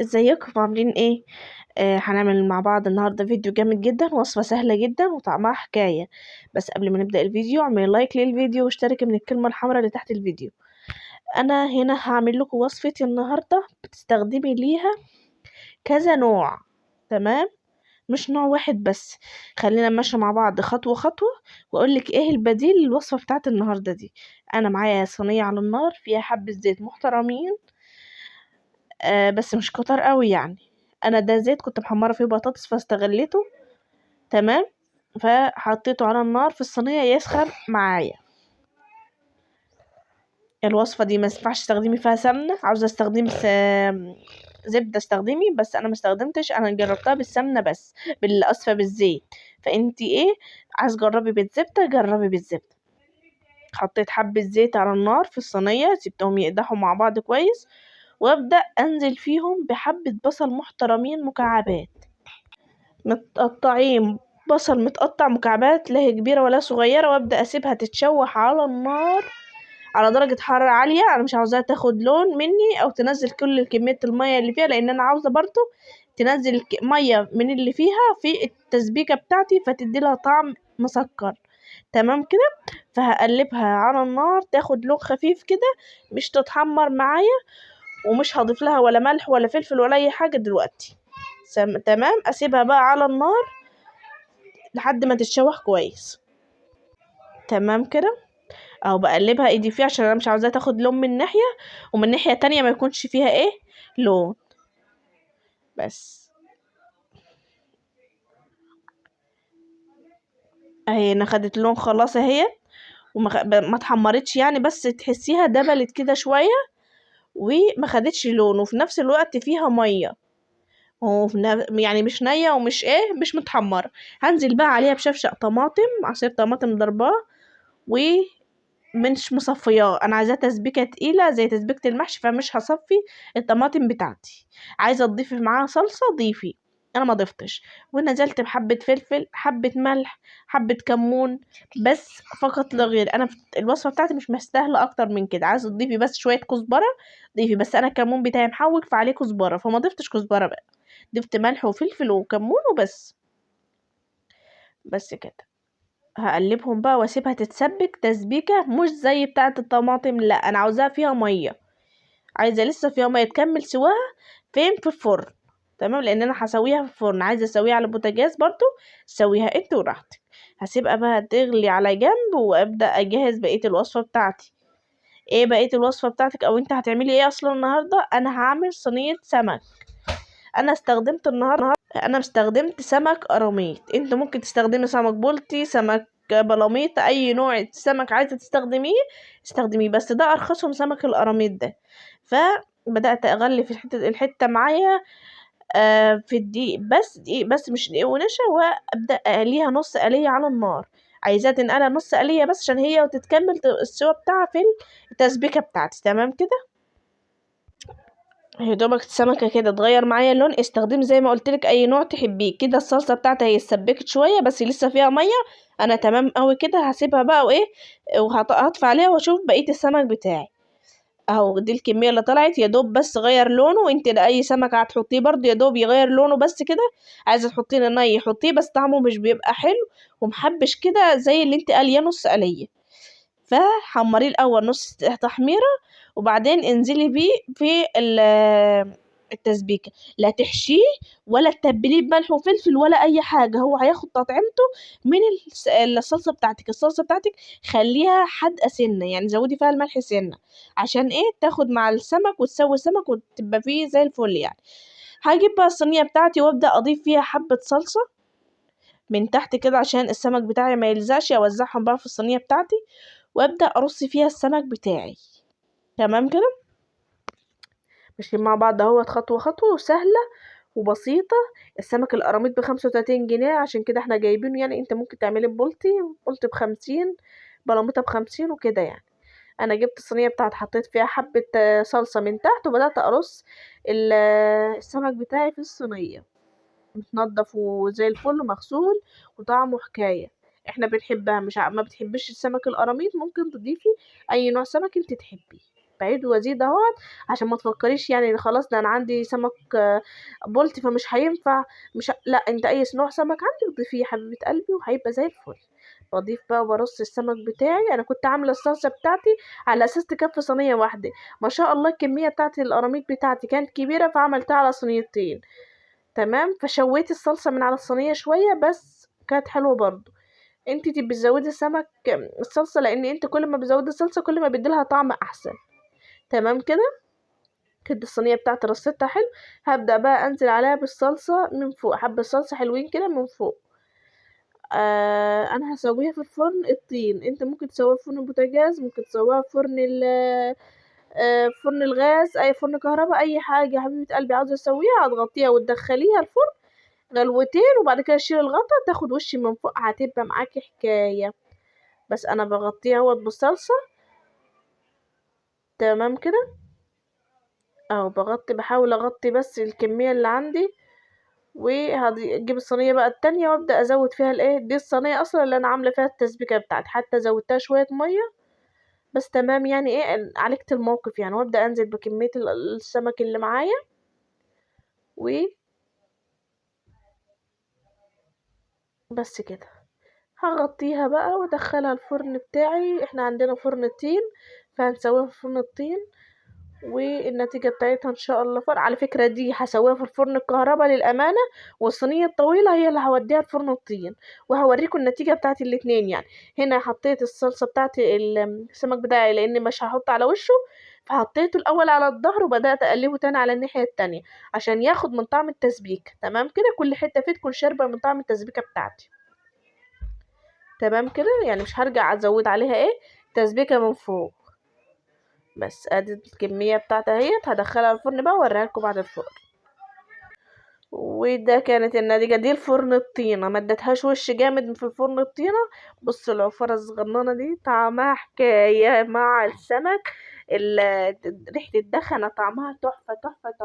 ازيكم عاملين ايه؟ هنعمل مع بعض النهارده فيديو جامد جدا، وصفه سهلة جدا وطعمها حكاية. بس قبل ما نبدا الفيديو اعملي like للفيديو واشتركي من الكلمة الحمراء اللي تحت الفيديو. انا هنا هعمل لكم وصفتي النهارده بتستخدمي ليها كذا نوع، تمام؟ مش نوع واحد بس. خلينا نمشي مع بعض خطوة خطوة واقول لك ايه البديل للوصفه بتاعت النهارده دي. انا معايا صينية على النار فيها حبه زيت محترمين، بس مش كتر قوي يعني. انا ده زيت كنت محمرة فيه بطاطس فاستغلته، تمام؟ فحطيته على النار في الصينية يسخن معايا. الوصفة دي ما ينفعش تستخدمي فيها سمنه، عاوزه استخدمي زبدة استخدمي، بس انا ما استخدمتش، انا جربتها بالسمنه بس، بالاسفه بالزيت. فانتي ايه عايز جربي بالزبده، جربي بالزبده. حطيت حبه زيت على النار في الصينية، سبتهم يقدحوا مع بعض كويس، وابدا انزل فيهم بحبه بصل محترمين مكعبات متقطعين، بصل متقطع مكعبات لا هي كبيرة ولا صغيرة، وابدا اسيبها تتشوح على النار على درجه حرارة عالية. انا مش عاوزاها تاخد لون مني او تنزل كل كمية المية اللي فيها، لان انا عاوزه برضو تنزل مية من اللي فيها في التسبيكه بتاعتي، فتدي لها طعم مسكر، تمام كده؟ فهقلبها على النار تاخد لون خفيف كده، مش تتحمر معايا، ومش هضيف لها ولا ملح ولا فلفل ولا اي حاجة دلوقتي. تمام؟ اسيبها بقى على النار لحد ما تتشوح كويس، تمام كده؟ اهو بقلبها ايدي فيها عشان انا مش عاوزاها تاخد لون من ناحية، ومن ناحية تانية ما يكونش فيها ايه لون. بس اهي انا خدت لون خلاص اهي، وما ما اتحمرتش يعني، بس تحسيها دبلت كده شوية وما خدتش لون، وفي نفس الوقت فيها مية، يعني مش نيه ومش ايه، مش متحمره. هنزل بقى عليها بشفشق طماطم، عصير طماطم ضرباه ومش مصفياه، انا عايزاها تسبيكه تقيلة زي تسبيكه المحشي، فمش هصفي الطماطم بتاعتي. عايزه تضيفي معاها صلصه ضيفي، انا ما ضفتش. ونزلت بحبه فلفل، حبه ملح، حبه كمون بس فقط لا غير. انا الوصفة بتاعتي مش مستاهلة اكتر من كده. عايزه تضيفي بس شوية كزبره ضيفي، بس انا الكمون بتاعي محوج فعليه كزبره، فما ضفتش كزبره بقى، ضفت ملح وفلفل وكمون وبس. بس كده هقلبهم بقى واسيبها تتسبك تسبيكه مش زي بتاعه الطماطم، لا انا عاوزاها فيها مية، عايزه لسه فيها مية تكمل سواها فين في الفرن، تمام؟ لان انا هسويها في الفرن، عايزه اسويها على البوتاجاز برضو، سويها انت وراحتك. هسيبها بقى تغلي على جنب وابدا اجهز بقية الوصفة بتاعتي. ايه بقية الوصفة بتاعتك او انت هتعملي ايه اصلا النهارده؟ انا هعمل صينية سمك. انا استخدمت النهارده، انا استخدمت سمك قراميط، انت ممكن تستخدمي سمك بلطي، سمك بلاميط، اي نوع سمك عايزه تستخدميه استخدميه، بس ده ارخصهم سمك القراميط ده. فبدات اغلي في الحتة معايا، في الدقيق بس، دقيق بس مش دقيق ونشا، وابدا اقليها نص قليه على النار. عايزاها تنقلها نص قليه بس عشان هي وتتكمل السوا بتاعها في التسبيكه بتاعتي، تمام كده؟ يا دوبك السمكة كده اتغير معايا اللون. استخدمي زي ما قلت لك اي نوع تحبيه. كده الصلصه بتاعتي هي اتسبكت شوية بس لسه فيها مية، انا تمام قوي كده. هسيبها بقى وايه، وهطفي عليها واشوف بقية السمك بتاعي. اهو دي الكمية اللي طلعت، يا دوب بس غير لونه. وانت لاي سمك هتحطيه برضو يا دوب يغير لونه بس كده. عايزه تحطيه ني حطيه، بس طعمه مش بيبقى حلو ومحبش كده زي اللي انت قاليه نص قليه. فحمريه الاول نص تحميره وبعدين انزلي بيه في التسبيكه. لا تحشيه ولا تتبليه بملح وفلفل ولا اي حاجة، هو هياخد تطعيمته من الصلصه بتاعتك. الصلصه بتاعتك خليها حادقه سنة، يعني زودي فيها الملح سنة عشان ايه تاخد مع السمك وتسوي سمك وتبقى فيه زي الفل يعني. هجيب بقى الصينية بتاعتي وابدا اضيف فيها حبه صلصه من تحت كده عشان السمك بتاعي ما يلزقش، اوزعهم بقى في الصينية بتاعتي وابدا ارص فيها السمك بتاعي، تمام كده؟ ماشيين مع بعض اهوت خطوة خطوة، وسهلة وبسيطة. السمك القراميط ب35 جنيه، عشان كده احنا جايبينه يعني. انت ممكن تعملي ببلطي، بلطي ب50، بلاميطه ب50 وكده يعني. انا جبت الصينية بتاعتي حطيت فيها حبه صلصه من تحت وبدات ارص السمك بتاعي في الصينية، متنضف وزي الفل ومغسول وطعمه حكاية. احنا بنحبها، مش ما بتحبش السمك القراميط ممكن تضيفي اي نوع سمك انت تحبيه. بعيد وازيد اهوت عشان ما تفكريش يعني إن خلاص ده انا عندي سمك بلطي فمش هينفع، مش لا، انت اي نوع سمك عندك ضيفيه يا حبيبه قلبي وهيبقى زي الفل. بضيف بقى وبرص السمك بتاعي. انا كنت عامله الصلصه بتاعتي على اساس تكفي صينية واحدة، ما شاء الله الكمية بتاعت القراميط بتاعتي كانت كبيرة فعملتها على صينيتين. تمام، فشويت الصلصه من على الصينية شوية بس كانت حلوة برضو. انت تبقي بتزودي السمك الصلصه، لان انت كل ما بتزودي الصلصه كل ما بيديلها طعم احسن. تمام كده، كده الصينية بتاعتي رصيتها حلو. هبدا بقى انزل عليها بالصلصه من فوق، حبه صلصه حلوين كده من فوق. انا هسويها في الفرن الطين، انت ممكن تسويها في فرن البوتاجاز، ممكن تسويها في فرن فرن الغاز، اي فرن كهرباء، اي حاجة يا حبيبه قلبي عاوزه تسويها. هتغطيها وتدخليها الفرن غلوتين، وبعد كده تشيل الغطا تاخد وش من فوق، هتبقى معاكي حكاية. بس انا بغطيها اهوت بالصلصه. تمام كده اهو، بحاول اغطي بس الكمية اللي عندي. وهجيب الصينية بقى التانية وابدا ازود فيها الايه دي، الصينية اصلا اللي انا عامله فيها التسبيكه بتاعتي، حتى زودتها شوية مية بس. تمام، يعني ايه عالجت الموقف يعني. وابدا انزل بكمية السمك اللي معايا و بس كده. هغطيها بقى وادخلها الفرن بتاعي. احنا عندنا فرن طين فهنسويها في فرن الطين، والنتيجة بتاعتها ان شاء الله فرق. على فكرة دي هسويها في الفرن الكهرباء للأمانة، والصينية الطويلة هي اللي هوديها الفرن الطين، وهوريكم النتيجة بتاعت الاتنين. يعني هنا حطيت الصلصة بتاعت السمك بتاعي لان مش هحط على وشه، فحطيته الاول على الظهر وبدأت اقلبه تاني على الناحية التانية عشان ياخد من طعم التسبيكة. تمام كده، كل حتة فيه تكون شاربة من طعم التسبيكة بتاعتي. تمام كده، يعني مش هرجع ازود عليها ايه تسبيكة من فوق. بس ادي الكمية بتاعتها اهيت، هدخلها الفرن بقى واوريها لكم بعد الفرن. وده كانت النتيجة دي الفرن الطينة، ما اديتهاش وش جامد في الفرن الطينة. بصوا العفارة الصغننة دي طعمها حكاية مع السمك، ريحة الدخنة طعمها تحفة تحفة تحفة.